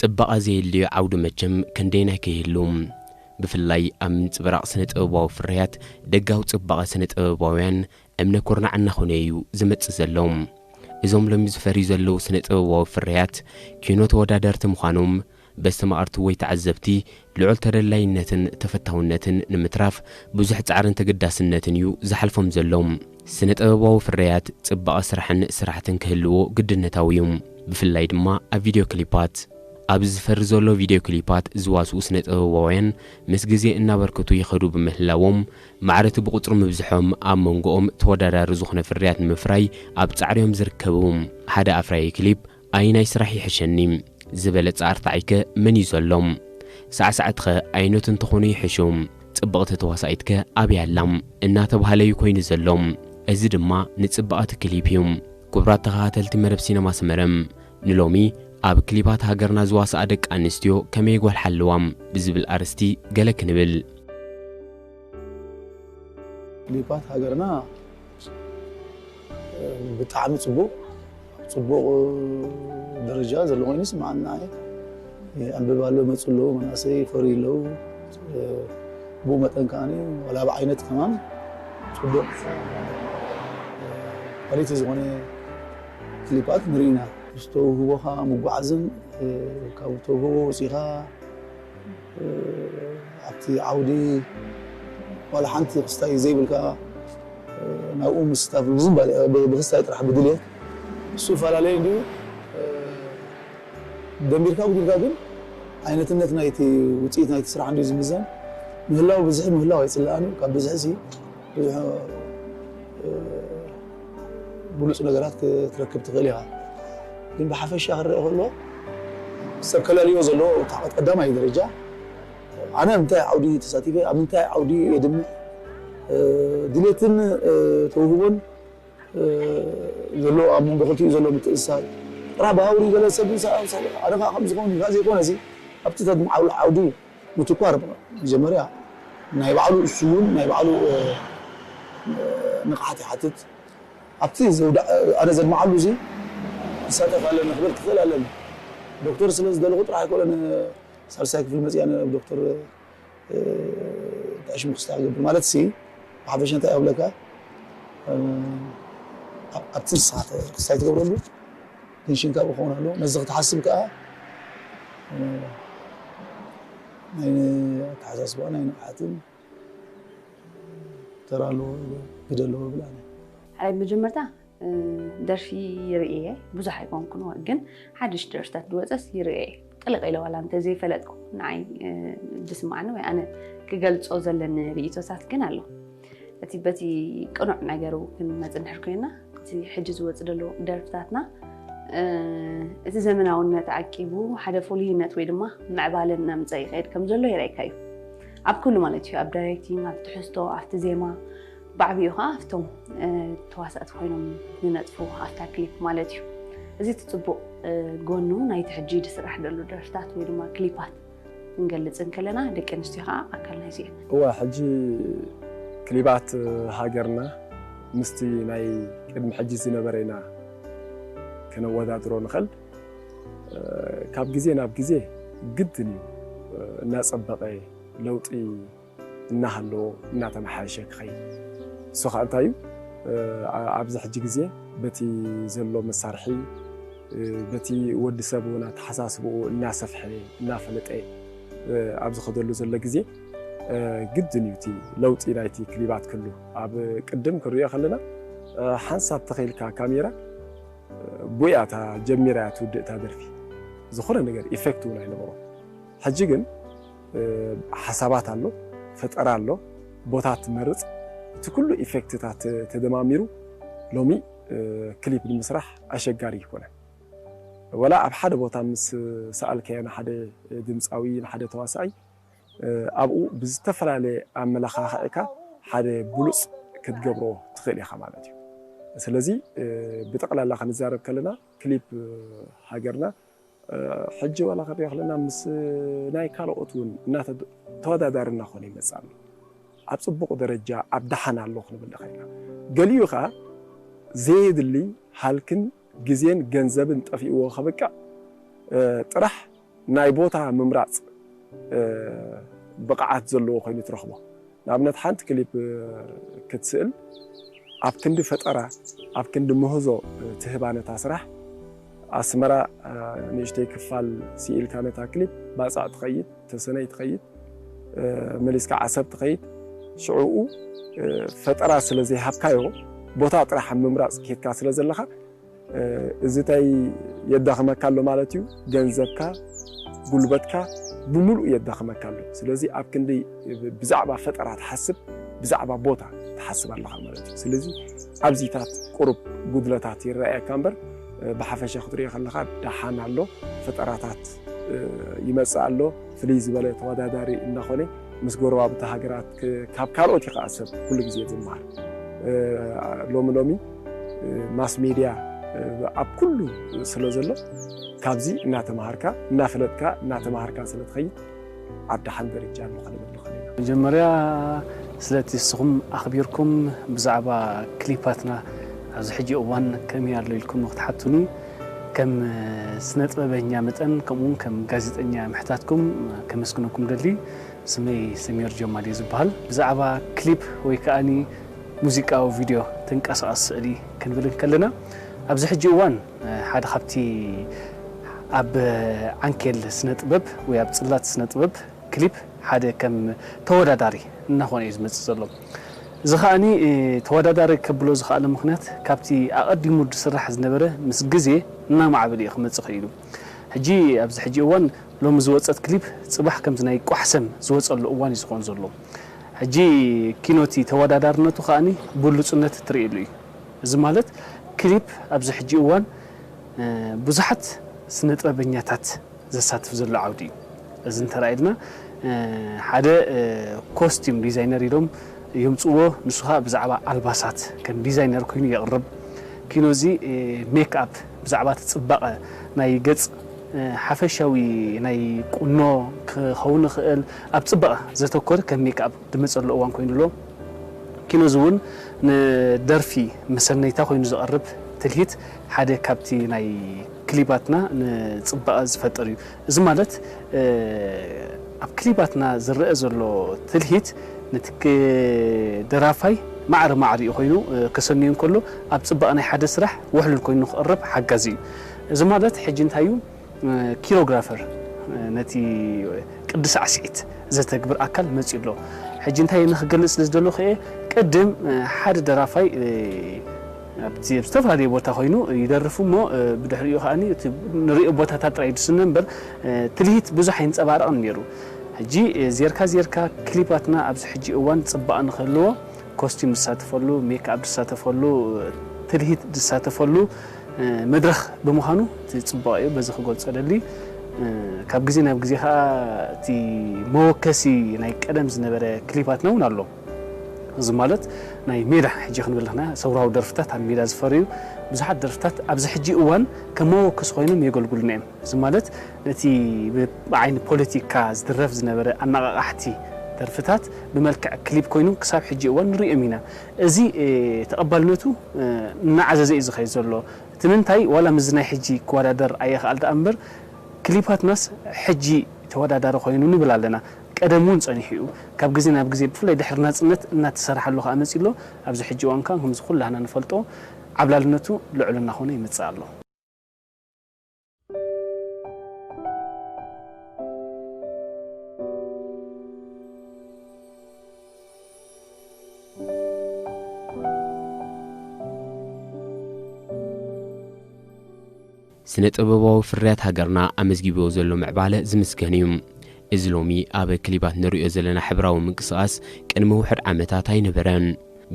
ጽባቐ ዘየድልዮ ዓውዲ መቸም ክንደየናይ ከይህሉ። ብፍላይ ኣብ ምንጽብራቕ ስነ ጥበባዊ ፍርያት ደጋዊ ጽባቐ ስነ ጥበባውያን እምነ ኩርናዕ እናኾነ እዩ ዝመጽእ ዘሎ። እዞም ሎሚ ዝፈርዩ ዘለዉ ስነ ጥበባዊ ፍርያት ኪኖ ተወዳደርቲ ምዃኖም በስተማቕርቲ ወይ ተዓዘብቲ ልዑል ተደላይነትን ተፈታውነትን ንምትራፍ ብዙሕ ጻዕርን ተገዳስነትን እዩ ዝሓልፎም ዘሎ። ስነ ጥበባዊ ፍርያት ጽባቐ ስራሕን ስራሕትን ክህልዎ ግድነታዊ እዩ። ብፍላይ ድማ ኣብ ቪድዮ ክሊፓት። ኣብዚ ዝፈሪ ዘሎ ቪድዮ ክሊፓት ዝዋስኡ ስነ ጥበባውያን ምስ ግዜ እናበርከቱ ይኸዱ ብምህላዎም፣ ማዕረቲ ብቁጽሪ ምብዝሖም ኣብ መንጎኦም ተወዳዳሪ ዝኾነ ፍርያት ንምፍራይ ኣብ ጻዕሪ እዮም ዝርከቡ። ሓደ ኣፍራዪ ክሊፕ ኣየናይ ስራሕ ይሕሸኒ ዝበለጸ ኣርታዒከ መን እዩ ዘሎ? ሳዕሳዕትኸ ኣይነቱ እንተኾኑ ይሕሹ? ጽብቕቲ ተዋሳኢትከ ኣበይ ኣላ? እናተባህለ እዩ ኮይኑ ዘሎ። እዚ ድማ ንጽባቐቲ ክሊፕ እዩ። ክቡራት ተኸታተልቲ መደብ ሲነማ ሰመረ፣ ንሎሚ ኣብ ክሊፓት ሃገርና ዝዋስኣ ደቂ ኣንስትዮ ከመይ ይጎልሓ ኣለዋ ብዝብል ኣርእስቲ ገለ ክንብል። ክሊፓት ሃገርና ብጣዕሚ ጽቡቕ፣ ኣብ ጽቡቕ ደረጃ ዘሎ ኮይኑ ይስምዓኒ። ኣንብብ ኣሎ፣ መጹ ኣለዉ፣ መናእሰይ ይፈርዩ ኣለዉ። ብኡ መጠን ከኣ ዋላ ብዓይነት ከማን ጽቡቕ ኳሊቲ ዝኾነ ክሊፓት ንርኢ ኢና። ምስ ተውህቦኻ ምጉዓዝን ካብ ተውህቦ ወጺኻ ኣብቲ ዓውዲ ዋላ ሓንቲ ክስታይ ዘይብልካ ናብኡ ምስታፍ ብዝምባሌ ብክስታይ ጥራሕ ብድልየት እሱ ፈላለየ እንዲዩ። ደንቢርካ ጉዲልካ ግን ዓይነትነት ናይቲ ውፅኢት ናይቲ ስራሕ እንዲዩ ዝምዘን። ምህላው ብዝሒ ምህላው ኣይፅላእን እዩ። ካብ ብዝሒ ሲ ብዙሕ ብሉፅ ነገራት ክትረክብ ትኽእል ኢኻ። ግን ብሓፈሻ ክረአ ከሎ ሰብ ከለልዮ ዘለዎ እቲ ቀዳማይ ደረጃ ኣነ ኣብ ምንታይ ዓውዲ ተሳቲፈ፣ ኣብ ምንታይ ዓውዲ እየ ድምዕ፣ ድሌትን ተውህቦን ዘሎ ኣብ መንጎ ክልቲኡ ዘሎ ምትእስሳር ጥራሕ ብሃውሪ ገለ ሰብ ኣነ ከዓ ከም ዝኾን ኢልካ ዘይኮነ ሲ ኣብቲ ተድምዓሉ ዓውዲ ምትኳር መጀመርያ ናይ ባዕሉ እሱ እውን ናይ ባዕሉ ንቕሓት ይሓትት። ኣብቲ ኣነ ዘድምዓሉ እዚ ክሳተፍ ኣለኒ ክብል ክኽእል ኣለኒ። ዶክተር ስለ ዝደለኹ ጥራሕ ኣይኮነን ሳልሳይ ክፍሊ መፅያ ዶክተር ተዕሽሙ ክስታ ክገብር ማለት ሲ ብሓፈሻ እንታይ ኣብለካ ኣብቲ ንስኻ ክስታይ ትገብረሉ ቴንሽን ካብኡ ክኸውን ኣለዎ። ነዚ ክትሓስብ ከዓ ናይ ኣተሓሳስባ ናይ ንቕሓትን ተራ ኣለዎ ግደ ኣለዎ ብል ኣነ። ሓራይ መጀመርታ ደርፊ ይርእየ ብዙሕ ኣይኮንኩን ግን ሓድሽ ደርፍታት ዝወፀስ ይርእየ ጥልቕ ኢለ ዋላ እንተ ዘይፈለጥኩ ንዓይ ዝስማዕኒ ወይ ኣነ ክገልፆ ዘለኒ ርእቶታት ግን ኣሎ። እቲ በቲ ቅኑዕ ነገሩ ክንመፅ እንድሕር ኮይና እቲ ሕጂ ዝወፅ ዘሎ ደርፍታትና እቲ ዘመናውነት ዓቂቡ ሓደ ፍሉይነት ወይ ድማ ምዕባለ እናምፀ ይኸይድ ከም ዘሎ ይረእካ እዩ። ኣብ ኩሉ ማለት እዩ ኣብ ዳይሬክቲንግ ኣብ ትሕዝቶ ኣብቲ ዜማ ብዓብኡ ከዓ ኣብቶም ተዋሳእቲ ኮይኖም ዝነጥፉ ኣብታ ክሊፕ ማለት እዩ። እዚ እቲ ፅቡቕ ጎኑ ናይቲ ሕጂ ዝስራሕ ዘሎ ደርፍታት ወይ ድማ ክሊፓት ክንገልፅ እንከለና ደቂ ኣንስትዮ ከዓ ኣካል ናይዚ እየን። እወ ሕጂ ክሊባት ሃገርና ምስቲ ናይ ቅድሚ ሕጂ ዝነበረ ኢና ከነወዳድሮ ንኽእል። ካብ ግዜ ናብ ግዜ ግድን እዩ እናፀበቐ ለውጢ እናሃለዎ እናተመሓየሸ ክኸይድ። እሱ ከዓ እንታይ እዩ ኣብዚ ሕጂ ግዜ በቲ ዘሎ መሳርሒ በቲ ወዲ ሰብ እውን ኣተሓሳስብኡ እናሰፍሐ እናፈለጠ ኣብ ዝኸደሉ ዘሎ ግዜ ግድን እዩ እቲ ለውጢ ናይቲ ክሊባት ክሉ ኣብ ቅድም ክንሪኦ ከለና ሓንሳብ ተኸይልካ ካሜራ ብያታ ጀሚራ እያ ትውድእ እታ ደርፊ ዝኾነ ነገር ኢፌክት እውን ኣይነበሮ ሕጂ ግን ሓሳባት ኣሎ ፈጠራ ኣሎ ቦታ ትመርፅ እቲ ኩሉ ኢፌክትታት ተደማሚሩ ሎሚ ክሊፕ ንምስራሕ ኣሸጋሪ ይኮነ ወላ ኣብ ሓደ ቦታ ምስ ሰኣልካዮ ንሓደ ድምፃዊ ንሓደ ተዋሳኣይ ኣብኡ ብዝተፈላለየ ኣመለኻኽዕካ ሓደ ብሉፅ ክትገብሮ ትኽእል ኢኻ ማለት እዩ ስለዚ ብጠቕላላ ክንዛረብ ከለና ክሊፕ ሃገርና ሕጂ ዋላ ክንሪኦ ከለና ምስ ናይ ካልኦት እውን ተወዳዳሪ እናኾነ ይመፅእ ኣሎ ኣብ ፅቡቕ ደረጃ ኣብ ደሓን ኣሎ ክንብል ንኽእል ኢና ገሊኡ ከዓ ዘየድሊ ሃልክን ግዜን ገንዘብን ጠፊእዎ ከብቅዕ ጥራሕ ናይ ቦታ ምምራፅ ብቕዓት ዘለዎ ኮይኑ ትረኽቦ። ንኣብነት ሓንቲ ክሊፕ ክትስእል ኣብ ክንዲ ፈጠራ፣ ኣብ ክንዲ ምህዞ ትህባ ነታ ስራሕ። ኣስመራ ንእሽተይ ክፋል ስኢልካ ነታ ክሊፕ ባፅዕ ትኸይድ፣ ተሰነይ ትኸይድ፣ መሊስካ ዓሰብ ትኸይድ። ሽዕኡ ፈጠራ ስለ ዘይሃብካዮ ቦታ ጥራሕ ኣብ ምምራፅ ኬድካ ስለ ዘለኻ እዚ እንታይ የዳኽመካ ኣሎ ማለት እዩ? ገንዘብካ፣ ጉልበትካ ብምሉእ የዳኽመካ ኣሎ። ስለዚ ኣብ ክንዲ ብዛዕባ ፈጠራ ትሓስብ፣ ብዛዕባ ቦታ ትሓስብ ኣለኻ ማለት እዩ። ስለዚ ኣብዚታት ቁሩብ ጉድለታት ይረኣየካ እምበር ብሓፈሻ ክትሪኦ ከለኻ ደሓን ኣሎ። ፈጠራታት ይመጽእ ኣሎ። ፍልይ ዝበለ ተወዳዳሪ እናኾነ ምስ ጎረባብቲ ሃገራት ካብ ካልኦት ይኸኣ ሰብ ኩሉ ግዜ ዝመሃር። ሎሚ ሎሚ ማስ ሜድያ ኣብ ኩሉ ስለ ዘሎ ካብዚ እናተማሃርካ እናፈለጥካ እናተማሃርካ ስለ ትኸይድ ኣብ ደሓን ደረጃ ኣሎ ክንብል ንኽእል ኢና። መጀመርያ ስለቲ ንስኹም ኣኽቢርኩም ብዛዕባ ክሊፓትና ኣብዚ ሕጂ እዋን ከመይ ኣሎ ኢልኩም ንክትሓቱኒ ከም ስነ ጥበበኛ መጠን ከምኡውን ከም ጋዜጠኛ ምሕታትኩም ከመስግነኩም ደሊ። ስመይ ሰሚር ጀማል እዩ ዝበሃል። ብዛዕባ ክሊፕ ወይ ከኣኒ ሙዚቃዊ ቪድዮ ተንቀሳቐሲ ስእሊ ክንብል እንከለና ኣብዚ ሕጂ እዋን ሓደ ካብቲ ኣብ ዓንኬል ስነ ጥበብ ወይ ኣብ ጽላት ስነ ጥበብ ክሊፕ ሓደ ከም ተወዳዳሪ እናኾነ እዩ ዝመጽእ ዘሎ። እዚ ከኣኒ ተወዳዳሪ ከብሎ ዝኸኣለ ምኽንያት ካብቲ ኣቐዲሙ ዝስራሕ ዝነበረ ምስ ግዜ እናማዕበለ እዩ ክመጽእ ክኢሉ። ሕጂ ኣብዚ ሕጂ እዋን ሎሚ ዝወጸት ክሊፕ ጽባሕ ከምዚ ናይ ቋሕሰም ዝወጸሉ እዋን እዩ ዝኾን ዘሎ። ሕጂ ኪኖቲ ተወዳዳርነቱ ከኣኒ ብሉጽነት ትርእየሉ እዩ። እዚ ማለት ክሊፕ ኣብዚ ሕጂ እዋን ብዙሓት ስነ ጥበበኛታት ዘሳትፍ ዘሎ ዓውዲ እዩ። እዚ እንተረኣይልና ሓደ ኮስቲም ዲዛይነር ኢሎም የምፅዎ። ንሱ ከዓ ብዛዕባ ኣልባሳት ከም ዲዛይነር ኮይኑ የቕርብ። ኪኖ እዚ ሜክ ኣፕ ብዛዕባ እቲ ፅባቐ ናይ ገፅ ሓፈሻዊ ናይ ቁኖ ክኸውን ይኽእል ኣብ ፅባቐ ዘተኮረ ከም ሜክ ኣፕ ዝመፀሉ እዋን ኮይኑ ኣሎ። ኪኖ እዚ እውን ንደርፊ መሰነይታ ኮይኑ ዝቐርብ ትልሂት ሓደ ካብቲ ናይ ክሊባትና ንፅባቐ ዝፈጥር እዩ። እዚ ማለት ኣብ ክሊባትና ዝረአ ዘሎ ትልሂት ነቲ ደራፋይ ማዕረ ማዕሪኡ ኮይኑ ከሰንዮ እንከሎ ኣብ ፅባቐ ናይ ሓደ ስራሕ ውሕሉል ኮይኑ ንክቐርብ ሓጋዚ እዩ። እዚ ማለት ሕጂ እንታይ እዩ? ኪሮግራፈር ነቲ ቅዲ ሳዕስዒት ዘተግብር ኣካል መፅዩ ኣሎ። ሕጂ እንታይ ንክገልፅ ስለ ዝደለኹ እየ፣ ቅድም ሓደ ደራፋይ ኣብቲ ኣብ ዝተፈላለየ ቦታ ኮይኑ ይደርፍ እሞ ብድሕሪኡ ከዓ እቲ ንሪኦ ቦታታት ጥራይ ድስነ እምበር ትልሂት ብዙሕ ኣይንፀባረቕን ነይሩ። ሕጂ ዜርካ ዜርካ ክሊፓትና ኣብዚ ሕጂ እዋን ፅባቐ ንክህልዎ ኮስቲም ዝሳተፈሉ፣ ሜክኣፕ ዝሳተፈሉ፣ ትልሂት ዝሳተፈሉ መድረኽ ብምዃኑ እቲ ፅቡቕ እዩ። በዚ ክገልፆ ደሊ። ካብ ግዜ ናብ ግዜ ከዓ እቲ መወከሲ ናይ ቀደም ዝነበረ ክሊፓትና እውን ኣሎ። እዚ ማለት ናይ ሜዳ ሕጂ ክንብል ንኽና ሰውራዊ ደርፍታት ኣብ ሜዳ ዝፈርዩ ብዙሓት ደርፍታት ኣብዚ ሕጂ እዋን ከም መወከሲ ኮይኖም የገልግሉና እዮም። እዚ ማለት ነቲ ብዓይኒ ፖለቲካ ዝድረፍ ዝነበረ ኣነቓቓሕቲ ደርፍታት ብመልክዕ ክሊፕ ኮይኑ ክሳብ ሕጂ እዋን ንሪኦም ኢና። እዚ ተቐባልነቱ እናዓዘዘ እዩ ዝኸይድ ዘሎ። እቲ ምንታይ ዋላ ምስዚ ናይ ሕጂ ክወዳደር ኣየኽኣል ደኣ እምበር ክሊፓትናስ ሕጂ ተወዳዳሪ ኮይኑ ንብል ኣለና። ቀደም እውን ጸኒሑ እዩ። ካብ ግዜ ናብ ግዜ ብፍላይ ድሕሪ ናጽነት እናተሰርሓሉ ከኣ መጺኡ ኣሎ። ኣብዚ ሕጂ እዋን ከኣ ከምዚ ኩላህና ንፈልጦ ዓብላልነቱ ልዑል እናኾነ ይመጽእ ኣሎ። ስነ ጥበባዊ ፍርያት ሃገርና ኣመዝጊብዎ ዘሎ ምዕባለ ዝምስገን እዩ። እዚ ሎሚ ኣብ ክሊባት ንርእዮ ዘለና ሕብራዊ ምንቅስቓስ ቅድሚ ውሑድ ዓመታት ኣይነበረን።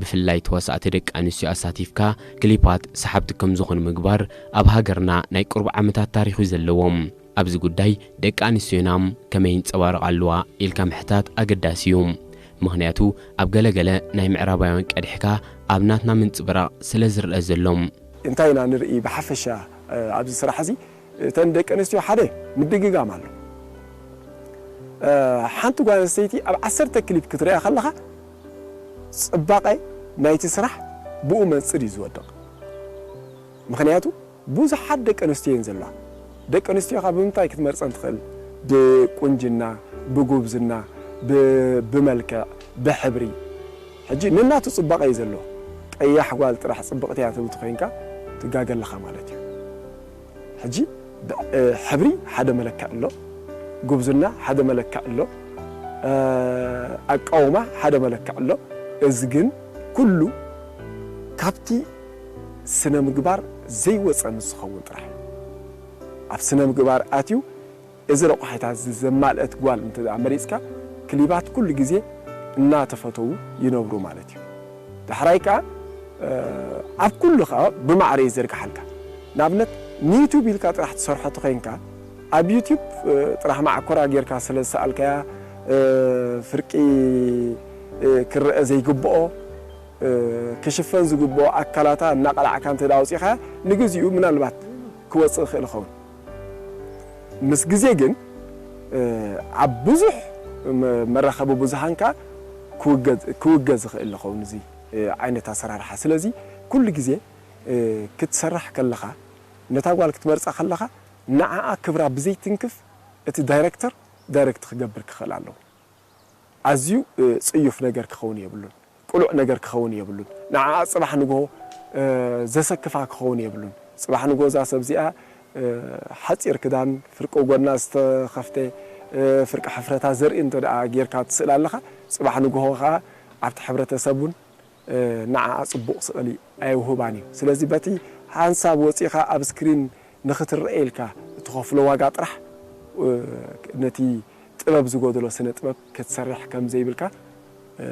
ብፍላይ ተዋሳእቲ ደቂ ኣንስትዮ ኣሳቲፍካ ክሊፓት ሰሓብቲ ከም ዝኾኑ ምግባር ኣብ ሃገርና ናይ ቅሩብ ዓመታት ታሪኽ እዩ ዘለዎም። ኣብዚ ጉዳይ ደቂ ኣንስትዮና ከመይ ይንጸባረቓ ኣለዋ ኢልካ ምሕታት ኣገዳሲ እዩ። ምኽንያቱ ኣብ ገለገለ ናይ ምዕራባውያን ቀዲሕካ ኣብ ናትና ምንጽብራቕ ስለ ዝረኣ ዘሎ። እንታይ ኢና ንርኢ ብሓፈሻ ኣብዚ ስራሕ እዚ እተን ደቂ ኣንስትዮ ሓደ ምድግጋም ኣሎ። ሓንቲ ጓል ኣንስተይቲ ኣብ ዓሰርተ ክሊፕ ክትሪኣ ከለኻ ጽባቐ ናይቲ ስራሕ ብኡ መንጽር እዩ ዝወድቕ። ምኽንያቱ ብዙሓት ደቂ ኣንስትዮ እየን ዘለዋ። ደቂ ኣንስትዮ ካብ ብምንታይ ክትመርጸን ትኽእል? ብቁንጅና፣ ብጉብዝና፣ ብ-፣ ብመልክዕ፣ ብሕብሪ። ሕጂ ነናቱ ጽባቐ እዩ ዘሎ። ቀያሕ ጓል ጥራሕ ጽብቕቲ እያ ትብል ተኾይንካ ትጋገ ኣለኻ ማለት እዩ። ሕጂ ብ-፣ እ፣ ሕብሪ ሓደ መለክዕ ኣሎ፣ ጉብዝና ሓደ መለክዕ ኣሎ፣ እ፣ ኣቃውማ ሓደ መለክዕ ኣሎ። እዚ ግን ኩሉ ካብቲ ስነ ምግባር ዘይወፀ ምስ ዝኸውን ጥራሕ እዩ። ኣብ ስነ ምግባር ኣትዩ እዚ ረቋሒታት እዚ ዘማልአት ጓል እንተ ደኣ መሪጽካ፣ ክሊባት ኩሉ ግዜ እናተፈተዉ ይነብሩ ማለት እዩ። ዳሕራይ ከኣ፣ እ፣ ኣብ ኩሉ ከኣ ብማዕረ እዩ ዝዘርግሓልካ። ንኣብነት፣ ንዩቱብ ኢልካ ጥራሕ ትሰርሖ ተኾይንካ፣ ኣብ ዩቱብ፣ እ፣ ጥራሕ ማዕኮራ ጌርካ ስለ ዝሰኣልካያ፣ እ፣ ፍርቂ፣ እ፣ ክረአ ዘይግብኦ፣ እ፣ ክሽፈን ዝግብኦ ኣካላታ እናቐላዕካ እንተ ደኣ ኣውጺእኻያ፣ ንግዚኡ ምናልባት ክወጽእ ይኽእል ይኸውን። ምስ ግዜ ግን፣ እ፣ ኣብ ብዙሕ መ-፣ መራኸቢ ብዙሃን ከኣ ክውገዝ፣ ክውገዝ ዝኽእል ዝኸውን እዚ፣ እ፣ ዓይነት ኣሰራርሓ። ስለዚ ኩሉ ግዜ፣ እ፣ ክትሰርሕ ከለኻ፣ ነታ ጓል ክትመርጻ ከለኻ፣ ንዓኣ ክብራ ብዘይትንክፍ እቲ ዳይረክተር ዳይረክት ክገብር ክኽእል ኣለዎ። ኣዝዩ፣ እ፣ ጽዩፍ ነገር ክኸውን የብሉን። ቅሉዕ ነገር ክኸውን የብሉን። ንዓኣ ጽባሕ ንግሆ፣ እ፣ ዘሰክፋ ክኸውን የብሉን። ጽባሕ ንግሆ እዛ ሰብ እዚኣ፣ እ፣ ሓጺር ክዳን፣ ፍርቂ ጎና ዝተኸፍተ፣ እ፣ ፍርቂ ሕፍረታ ዘርኢ እንተ ደኣ ጌርካ ትስእል ኣለኻ፣ ጽባሕ ንግሆ ከኣ ኣብቲ ሕብረተሰብ እውን፣ እ፣ ንዓኣ ጽቡቕ ስእሊ ኣይውህባን እዩ። ስለዚ በቲ ሓንሳብ ወጺኻ ኣብ ስክሪን ንኽትረአ ኢልካ እትኸፍሎ ዋጋ ጥራሕ፣ እ፣ ነቲ ጥበብ ዝጎደሎ ስነ ጥበብ ክትሰርሕ ከም ዘይብልካ፣ እ፣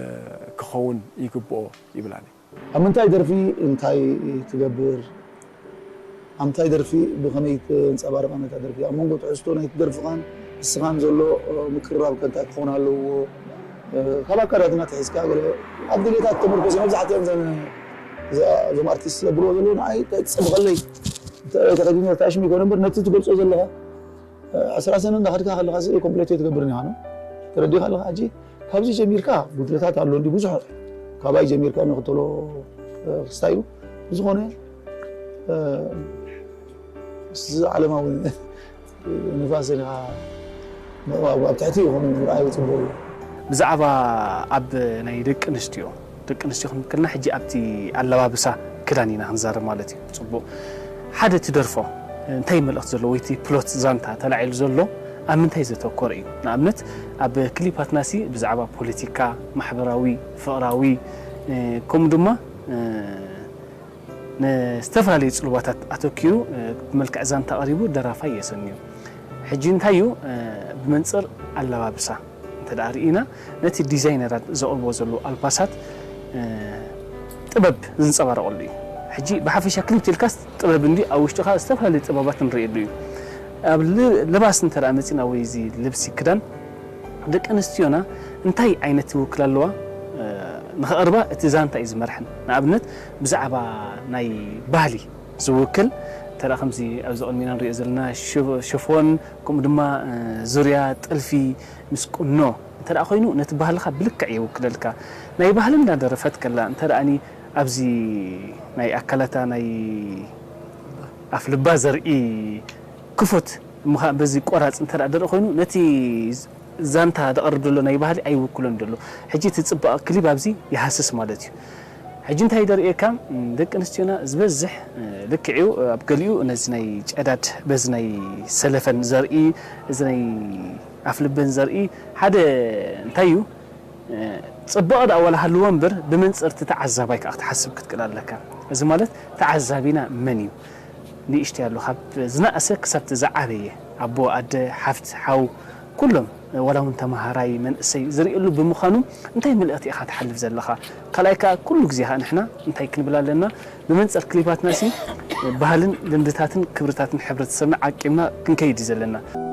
ክኸውን ይግብኦ ይብል ኣነ። ኣብ ምንታይ ደርፊ እንታይ ትገብር? ኣብ ምንታይ ደርፊ ብኸመይ ተንጸባርቓ ነታ ደርፊ? ኣብ መንጎ ትሕዝቶ ናይቲ ደርፍኻን ንስኻን ዘሎ፣ እ፣ ምቅርራብ ከ እንታይ ክኸውን ኣለዎ? እ፣ ካብ ኣካላትና ትሒዝካ ገለ ኣብ ድሌታት ተመርኮስ እዮም መብዛሕትኦም ዘን-፣ እዛ-፣ እዞም ኣርቲስት ዘብልዎ ዘለዉ ንዓይ ተጽብቐለይ። ተኸዲነ ተኣሽሚ ይኮነ እምበር ነቲ ትገልጾ ዘለኻ ዕስራ ሰነ እንዳኸድካ ከለኻ እዚ ኮምፕሌት ትገብርን ኢኻ ነው። ተረዲኻ ኣለኻ። ሕጂ ካብዚ ጀሚርካ ጉድለታት ኣሎ እንዲ ብዙሕ ካባይ ጀሚርካ ንክተሎ፣ እ፣ ክስታዩ ብዝኾነ፣ እ፣ እዚ ዓለማዊ ንፋስ ኢኻ ምቕባብ ኣብ ትሕቲ ይኹን ምርኣዩ ጽቡቕ እዩ። ብዛዕባ ኣብ ናይ ደቂ ኣንስትዮ፣ ደቂ ኣንስትዮ ክንብል ከለና ሕጂ ኣብቲ ኣለባብሳ ክዳን ኢና ክንዛረብ ማለት እዩ። ጽቡቕ። ሓደ ትደርፎ እንታይ መልእኽቲ ዘለዎ ወይ እቲ ፕሎት ዛንታ ተላዒሉ ዘሎ ኣብ ምንታይ ዘተኮረ እዩ? ንኣብነት ኣብ ክሊፓትናሲ ብዛዕባ ፖለቲካ፣ ማሕበራዊ፣ ፍቕራዊ፣ እ፣ ከምኡ ድማ፣ እ፣ ንዝተፈላለዩ ጽልዋታት ኣተኪሩ፣ እ፣ ብመልክዕ ዛንታ ቀሪቡ ደራፋይ የሰንዩ። ሕጂ እንታይ እዩ፣ እ፣ ብመንጽር ኣለባብሳ እንተ ደኣ ርኢና፣ ነቲ ዲዛይነራት ዘቕርቦ ዘለዉ ኣልባሳት፣ እ፣ ጥበብ ዝንጸባረቐሉ እዩ። ሕጂ ብሓፈሻ ክሊፕ ኢልካስ ጥበብ እንዲ ኣብ ውሽጥኻ ዝተፈላለዩ ጥበባት ንርእየሉ እዩ። ኣብ ል-፣ ልባስ እንተ ደኣ መጺና ወይ እዚ ልብሲ ክዳን ደቂ ኣንስትዮና እንታይ ዓይነት ውክል ኣለዋ፣ እ፣ ንኸቕርባ እቲ ዛንታ እዩ ዝመርሐን። ንኣብነት ብዛዕባ ናይ ባህሊ ዝውክል እንተ ደኣ ከምዚ ኣብዚ ቅድሚና ንሪኦ ዘለና ሽፎ-፣ ሽፎን ከምኡ ድማ፣ እ፣ ዙርያ ጥልፊ ምስ ቁኖ እንተ ደኣ ኮይኑ ነቲ ባህልኻ ብልክዕ የውክለልካ። ናይ ባህሊ እንዳደረፈት ከላ እንተ ደኣኒ ኣብዚ ናይ ኣካላታ ናይ ኣፍ ልባ ዘርኢ ክፉት ምዃ-፣ በዚ ቆራጽ እንተ ደኣ ደርኢ ኮይኑ ነቲ ዛንታ ደቕርብ ዘሎ ናይ ባህሊ ኣይውክሎን ዘሎ። ሕጂ እቲ ጽባቐ ክሊብ ኣብዚ ይሃስስ ማለት እዩ። ሕጂ እንታይ ደርእየካ፣ ደቂ ኣንስትዮና ዝበዝሕ፣ ልክዕ እዩ፣ ኣብ ገሊኡ ነዚ ናይ ጨዳድ በዚ ናይ ሰለፈን ዘርኢ፣ እዚ ናይ ኣፍልበን ዘርኢ ሓደ እንታይ እዩ፣ ጽባቐ ደኣ ዋላ ሃልዎ እምበር ብመንጽር እቲ ተዓዛባይ ከኣ ክትሓስብ ክትክእል ኣለካ። እዚ ማለት ተዓዛቢና መን እዩ? ንእሽተይ ኣሎ፣ ካብ ዝነኣሰ ክሳብ እቲ ዝዓበየ፣ ኣቦ፣ ኣደ፣ ሓፍቲ፣ ሓው፣ ኩሎም፣ ዋላ እውን ተመሃራይ፣ መንእሰይ ዝርእየሉ ብምዃኑ እንታይ መልእኽቲ ኢኻ ትሓልፍ ዘለኻ? ካልኣይ ከኣ ኩሉ ግዜ ከኣ ንሕና እንታይ ክንብል ኣለና? ብመንጽር ክሊፓትናሲ ባህልን ልምድታትን ክብርታትን ሕብረተሰብና ዓቂብና ክንከይድ እዩ ዘለና።